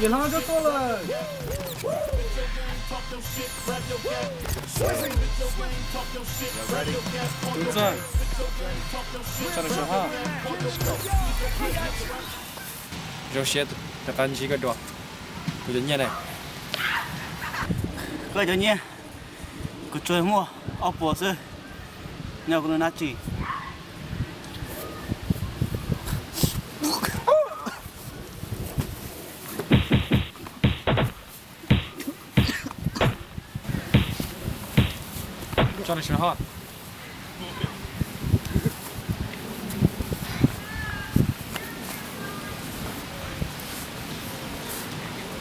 Yawm hlob tuaj tuaj lawm. Tus txawj, tso nws sawv hab. Zoo siab rov qab ntsib koj dua, kuv cov nyiaj ne. Koj cov nyiaj, kuv tsuas muaj ob puas xwb, nyob kuv lub nab tsi.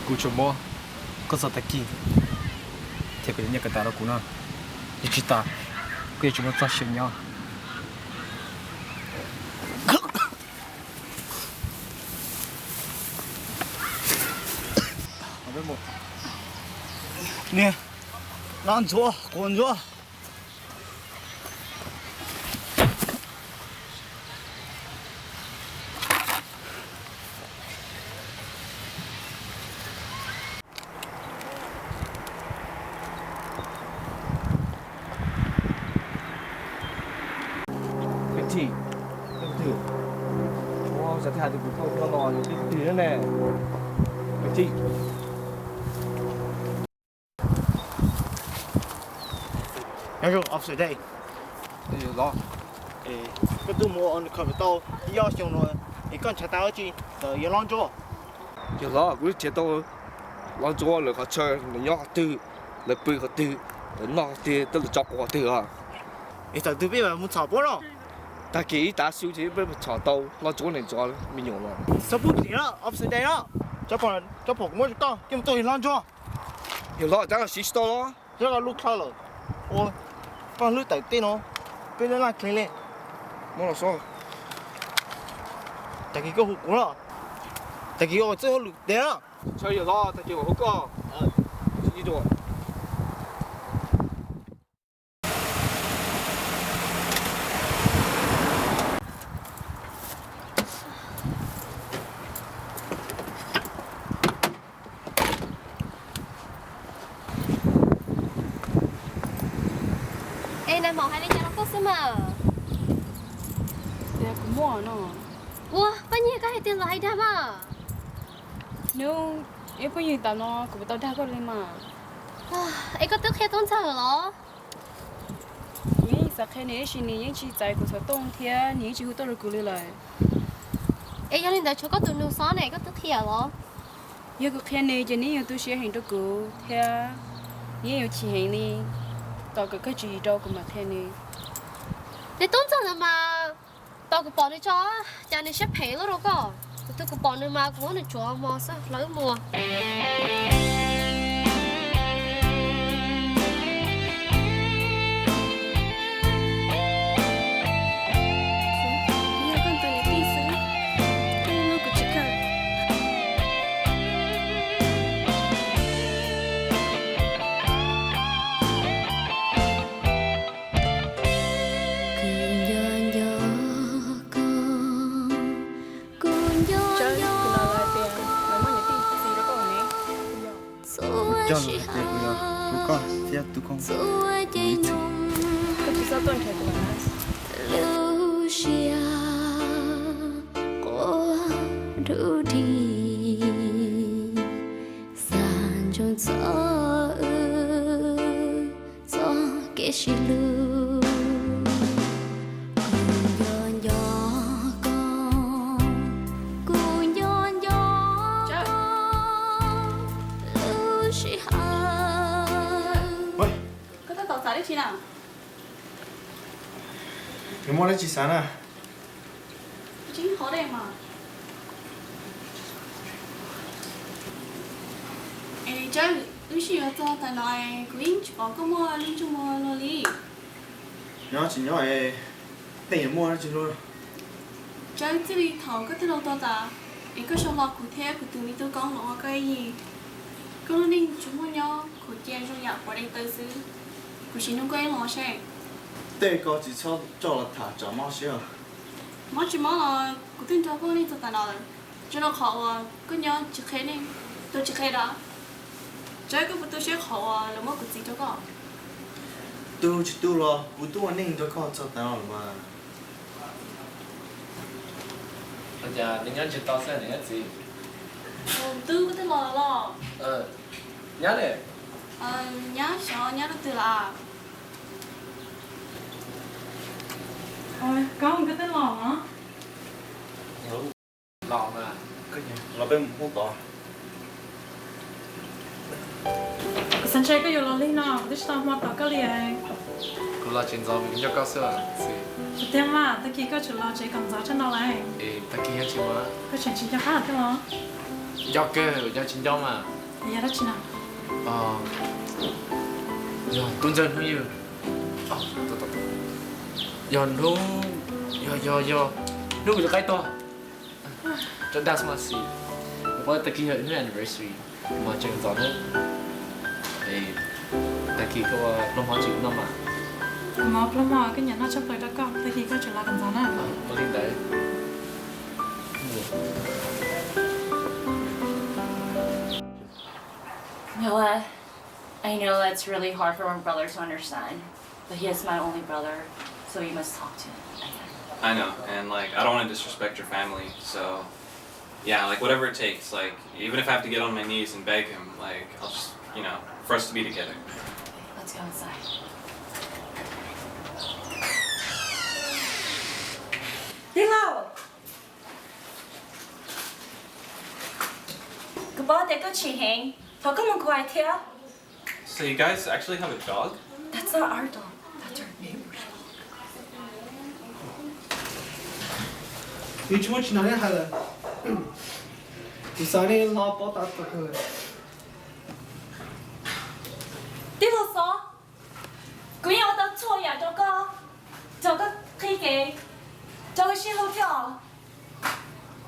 Kuv tsuas muab koj txoj tag kis thiab koj cov nyiaj kawm tas rau kuv na. Yog tsis tas, koj yuav tsis muaj txoj sia nyob. Niag, no ntxuav, quav ntxuav. Kwv tij, kwv tij, ua xav thiaj hais tias kuv tuaj no los yog kwv tij ne. Kwv tij. Nyob zoo officer Day. Los, koj twb mus undercover tau ib ob xyoos no es koj nrhiav tau dab tsi ntawm yawg hlob Ntsuab? Yawg hlob, kuv twb nrhiav tau hlob Ntsuab lawv qhov chaw, nws nyob qhov twg, lawv pw qhov twg, lawv noj qhov twg, thiab lawv tso quav qhov twg os. Es thaum twg peb mam mus txhom puab no? Tag kis ib tav su ces peb mus txhom tau hlob Ntsuab niam ntxov me nyuam mas. Txhob pub dim na, officer Day na. Tso pom kuv muab rau koj coj mus tuaj yawg hlob Ntsuab. Yawg hlob, tab los siv tsis tau los. Yog koj lub khaub lawm, ua koj hlwb tawm tej no, peb laj laj dheev li. Muab los xwb. Tag kis koj hu kuv na. Tag kis ua txoj hauj lwm tiag na. Txhob yawg hlob, tag kis kuv hu koj. Es nag hmo hais li cas rau koj xwb mas? Tias kuv muaj no. Ua, koj nyiag koj hais tias los hais dag mas. Nub, ib phooj ywg tas no kuv puas tau dag koj li mas? Es koj twb qhia tub ntxawg los? Kuv yeej xav qhia nws tab sis nws yeej tsis txais kuv xov tooj thiab nws yeej tsis hu tuaj rau kuv li lawm. Es yog li ntawd tshuav koj tus nus xob ne, koj twb qhia los? Yog kuv qhia nws ces nws yuav tu siab heev rau kuv thiab nws yeej yuav chim heev li. Tos kom kawg tswv yim rau kuv mam qhia nws. Ces tub ntxawg ntawd mas tos kuv pom nws tso, cas nws siab phem luaj rau koj. Kuv twb kuv pom nws mas kuv muab nws tsuav mos xwb hlawv muag. Yog koj tus niam tij xwb, koj yuav mloog kuv tsis kawg. Kuv nco nco koj, kuv nco nco koj. Txhua sij hawm, koj tub koj txhua hnub, lub siab quaj dub dig, xav ntsoov txog wb txoj kev sib hlub. Kuv nco nco koj, kuv nco nco koj, lub sij hawm. Koj tab tom xav dab tsi na? Nws muaj dab tsi xav na? Tsis hov dej mas. Es Tsawb, wb sib yuav txog tas no es kuv yeej tsis pom koj muaj lub ntsej muag luag li. Nyob tsis nyob es nej yuav muaj dab tsi luaj? Tsawb, txij li thaum koj tij laug tuag tas es koj sau hlo kuv thiab kuv tus me tub Koob los ua koj ib yig. Koj lub neej tsuas muaj nyob khuv cia zoo yam pov dej taw xwb. Kuv sim nug koj ib lo seb. Tej ko tsis txhob coj los tham tsam mob siab. Mob tsis mob los kuv twb nrog koj ua neej txog tav no lawm. Tsuas yog qhov uas koj nyob tsis qhia neeg, tu tsis qhia dab. Tsaib koj puas tu siab qhov uas lawv muab kuv txiv rau koj? Tu tsis tu los kuv twb ua neej nrog koj txog tav no lawm mas. Ua cas nws nyob tsis tau xwb nws nyob txiv? Tub, koj twb los los? Nyab ne? Nyab xyov nyab rau twg lawm. Koj, koj twb los los? Los mas, los peb mus hoob tod. Kuv xav ntshe koj yuav los lig no, kuv twb tsis tau hmo tos koj li. Kuv los tsev ntxov vim kuv nco koj xwb. Tiag mas, tag kis koj tsum los tsev kom ntxov tshaj no lawm. Tag kis yog tsis mas koj tseem tsis nco qab thiab los? Nco kawg, yog tsis nco mas. Yog dab tsi no? Yog tub ntxawg hnub yog, yog hnub, yog, yog, yog hnub kuv tus qaib tuag. Cov das mas xis, nws paub tag kis yog hnub anniversary mas tseem ntxov na. Tag kis koj ua plaub hmo tseem noj mas. Kuv muab plaub hmo koj nyiam noj tshaj plaws rau koj, tag kis koj tseem los kom ntxov na. Ua li ntawd. You know what? I know it's really hard for my brother to understand, but he is my only brother, so you must talk to him. I know, and like, I don't want to disrespect your family, so yeah, like, whatever it takes, like, even if I have to get on my knees and beg him, like, I'll just, you know, for us to be together. Let's go inside. Tij laug, kuv paub tias koj chim heev, thov koj mus kuv hais thiab. So you guys actually have a dog? That's not our dog. That's our neighbor's dog. Nws tsis muaj tsis nag nej hais lawm. Kuv xav nej hlob paub tab tom kawg lawm. Tij laug Xov, kuv yeej ua tau txhua yam rau koj, rau koj qhib kev, rau koj sib hlub thiab os.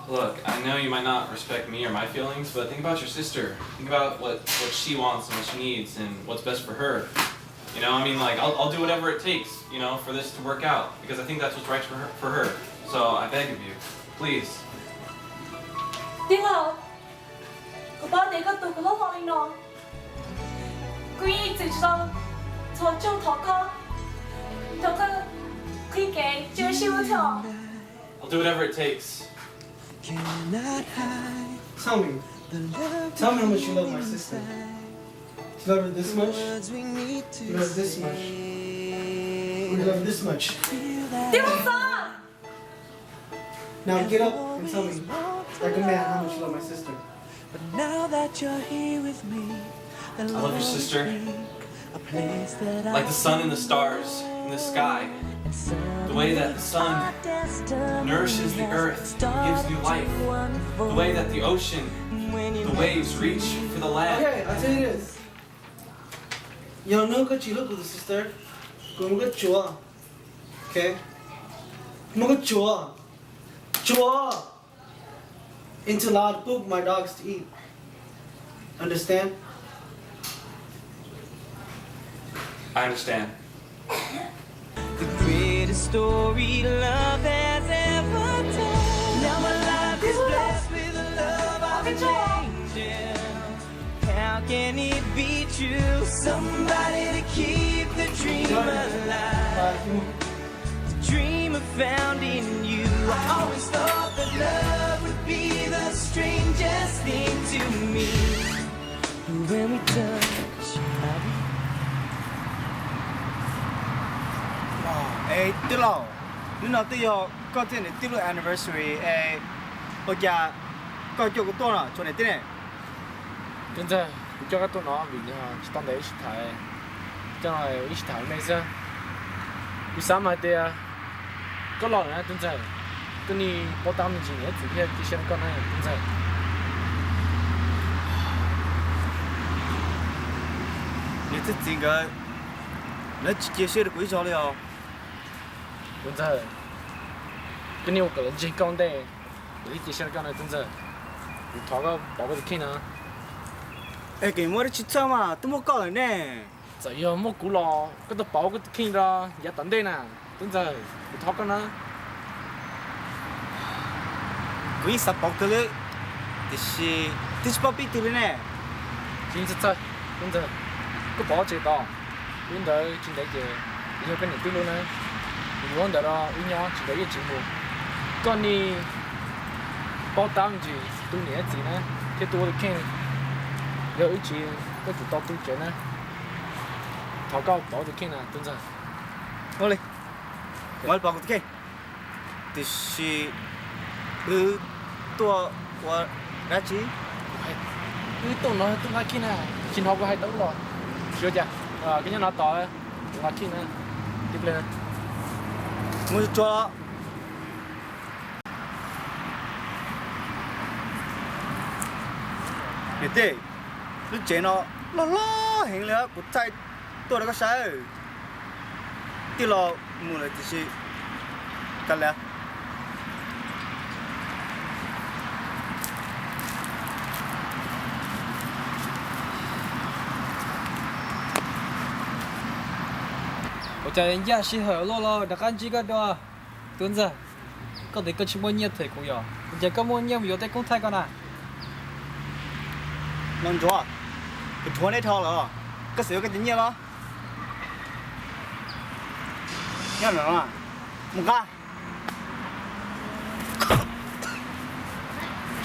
Look, I know you might not respect me or my feelings, but think about your sister. Think about what, what she wants and what she needs and what's best for her. You know, I mean, like, I'll, I'll do whatever it takes, you know, for this to work out, because I think that's what's right for her, for her. So I beg of you, please. Tij laug, kuv paub tias koj tu kuv lub hmo li no, kuv yeej txwm tsis tau txhos caug thov koj, thov koj qhib kev, cia sib hlub thiab os. I'll do whatever it takes. Tell me, tell me how much you love my sister. You love her this much? You love her this much? Or you love her this much? Tij laug Xov! Now get up and tell me, like a man, how much you love my sister. I love your sister like the sun and the stars in the sky. The way that the sun nourishes the earth, gives new life. The way that the ocean, the waves reach for the land. Okay, I'll tell you this. Yog hnub koj tsis hlub kuv tus sister, kuv muab koj tsuav. Okay? Muab koj tsuav. Tsuav. Into loud poop my dogs to eat. Understand? I understand. The greatest story love has ever told. Now my life is blessed with the love of an angel. How can it be true? Somebody to keep the dream alive. The dream I found in you. I always thought that love would be the strangest thing to me. When we touch, I... Es tij laug, hnub no twb yog koj thiab niam tij lub anniversary es ua cas koj coj kuv tuaj no txog niam tij ne? Tub ntxawg, kuv coj koj tuaj no vim tsis tau ntev wb sib tham, coj no wb sib tham me xwb. Kuv xav mas tias koj los lawm na tub ntxawg, koj nim paub tab me ntsis niam txiv thiaj cia siab rau koj na tub ntxawg. Niam thiab txiv nkawd, lawv tsis cia siab rau kuv ib zaug li os. Tub ntxawg, koj nim ua kom lawv ntseeg koj ua ntej, lawv thiaj cia siab rau koj na tub ntxawg. Kuv thov koj pov koj tus kheej no. Es koj muaj dab tsi txhawj mas, twb muaj koj lawm ne. Txawm yog muaj kuv los koj tau pauv koj tus kheej rau yav tom ntej na, tub ntxawg, kuv thov koj na. Kuv yeej xav pauv kawg li, tiam sis twb tsis paub pib twg li ne. Tsis txhawj, tub ntxawg, koj pom tsev tod, lub ntawd tsis ntev ces yog koj niam tij lub na. Kuv yuav ntawm no wb nyob tsis ntev wb tsis mus. Koj nim paub tab ntsis tu niam txiv na, thiab tu ua tus kheej, yog wb tsis, koj tsum tau tu tsev na. Thov koj pauv tus kheej na, tub ntxawg. Ua li, kuv mam li pauv kuv tus kheej. Tiam sis wb tuaj ua dab tsi? Wb tuaj no tuaj nqa kheej na, tsis hnov kuv hais tau los? Tsis ua cas, koj nyob no tos nqa kheej na, tib pliag mus tsuag. Niam tij, lub tsev no loj loj heev li, kuv txhaj tuaj rau koj saib. Tij laug mus lawm tiam sis kav liam. Ua cas ncaj sij hawm luaj los rov qab ntsib koj dua? Tub ntxawg, koj tias koj tsis muaj nyiaj them kuv yom, ua cas koj muaj nyiaj mus yuav tej koob thaij ko na? Los Ntsuag, kuv rhuav neb dhau lawm, koj xav yuav koj cov nyiaj los? Nyob no, mus nqa.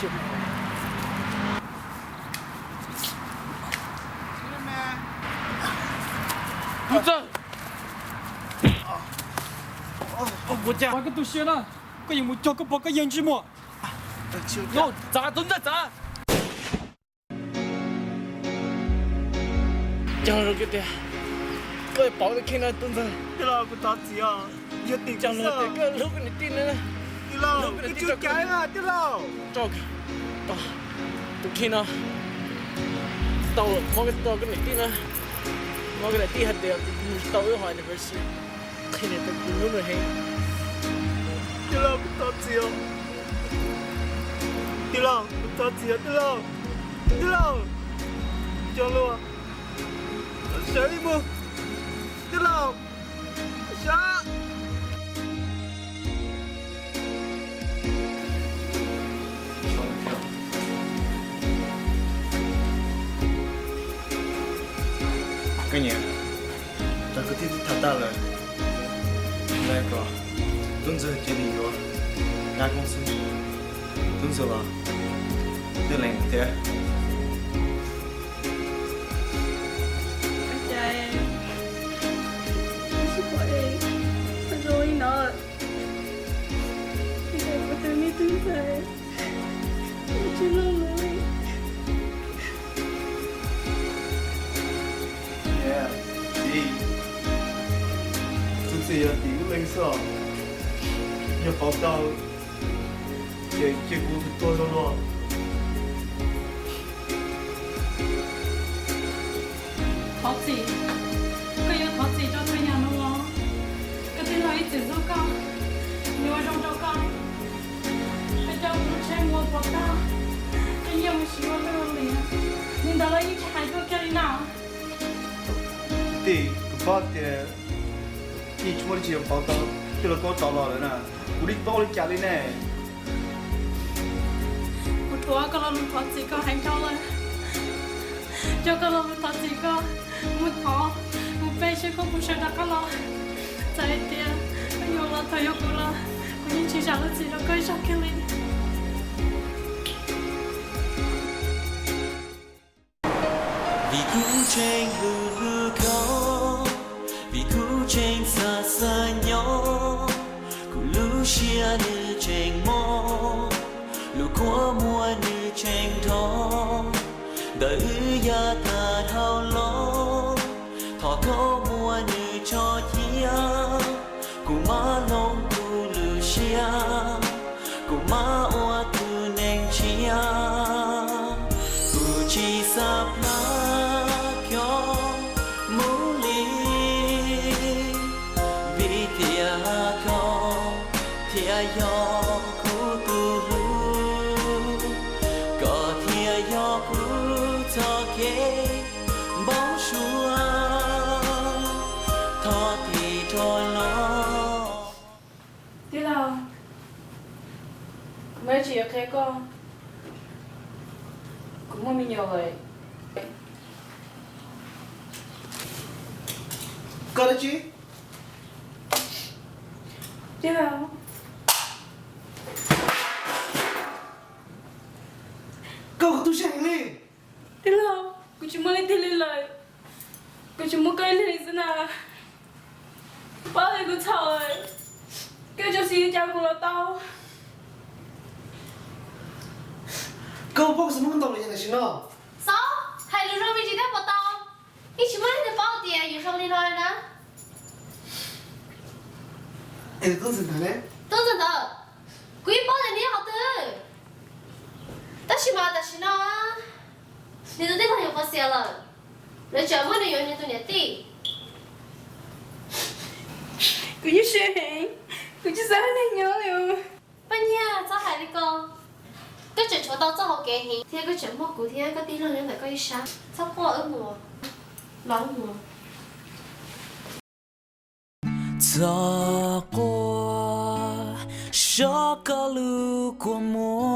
Tub ntxawg, ua cas koj tu siab na, koj yuav mus cog koj pog koj yawg ntsej muag. Txav, tub ntxawg, txav. Cog lus tias koj yuav pauv tus kheej no, tub ntxawg. Tij laug, kuv thov txim os. Yog tim cog lus tias koj hlub koj niam tij na. Tij laug, koj tsum caiv na tij laug. Tus kheej no tau, muab koj tau koj niam tij na. Muab koj niam tij hais tias kuv mus tsis tau wb hauv anniversary, qhia niam tus kuv hlub nws heev. Tij laug, kuv thov txim os. Tij laug, kuv thov txim os tij laug. Tij laug, cog lus, sawv li mus. Tij laug, sawv. Koj niam, tau kwv tij twb tham tag lawm, lawv kom tub ntxawg cia li yuav dab koob xwb. Tub ntxawg los twb lees thiab. Niam, txiv, kuv txiv yog tim lub leej xwb os. Yog pauv tau ces cia kuv tuag zoo luaj. Thov txim, koj yuav thov txim rau txhua yam no los? Koj tij laug ib txwm hlub koj, nws ua zoo rau koj. Koj coj kuv lub tsheb mus ua pov tag, coj nyiaj mus siv ua lwj ua liam, li ntawd los yeej tsis hais koj kiag li na. Tij, kuv paub tias yeej tsis muaj dab tsi yuav pauv tau, tij laug tuaj tau los lawm na, kuv yeej tsis paub ua li cas li ne. Kuv thuam koj lo lus thov txim koj heev dhau lawm. Coj koj lo lus thov txim koj mus thov, mus pe seb koj puas sawv rov qab los. Txawm hais tias koj yuav los thaum yuav kuv los, kuv yeej tsis zam lub txim rau koj ib zaug kiag li. Vim kuv tseem hlub hlub koj, vim kuv tseem xav xav nyob, kuv lub siab nws tseem mob, lub kua muag nws tseem nrov, ntawm wb yav tag dhau los, thov koj muab nws tso cia, kuv mam hloov kuv lub siab, kuv mam ua tus neeg tshiab. Kuv tsis xav plab koj mus li, vim tias koj thiaj yog kuv tus hlub, koj thiaj yog kuv txoj kev npau suav. Tsis yuav qhia koj, kuv muaj me nyuam lawm. Koj dab tsi? Tij laug, koj kuv tu siab heev li. Tij laug, kuv tsis muaj leej twg li lawm. Kuv tsis muaj koj ib leeg li xwb na. Paub li kuv txhaum lawm, koj tso siab li cas kuv los tau. Koj paub kuv xav muab koj ntaus lawm yog tam sim no. Xav hais lus zoo me ntsis thiab puas tau? Yeej tsis muaj leej twg paub tias yus zoo li no li na. Es tub ntxawg ntawd ne? Tub ntxawg ntawd, kuv yeej paub tias nws yog qhov twg. Tab sis mas tam sim no nws tus tij laug yuav pov xiav lawm, lawv tseem muab nws yuav nws tus niam tij. Kuv nyuaj siab heev, kuv tsis xav nyob li. Paj Nyiaj, txhob hais li ko. Koj tseem tshuav tau txoj hau kev heev thiab koj tseem muaj kuv thiab koj tij laug nyob ntawm koj ib sab. Txhob quaj, wb mus, los wb mus. Txhob quaj, so koj lub kua muag.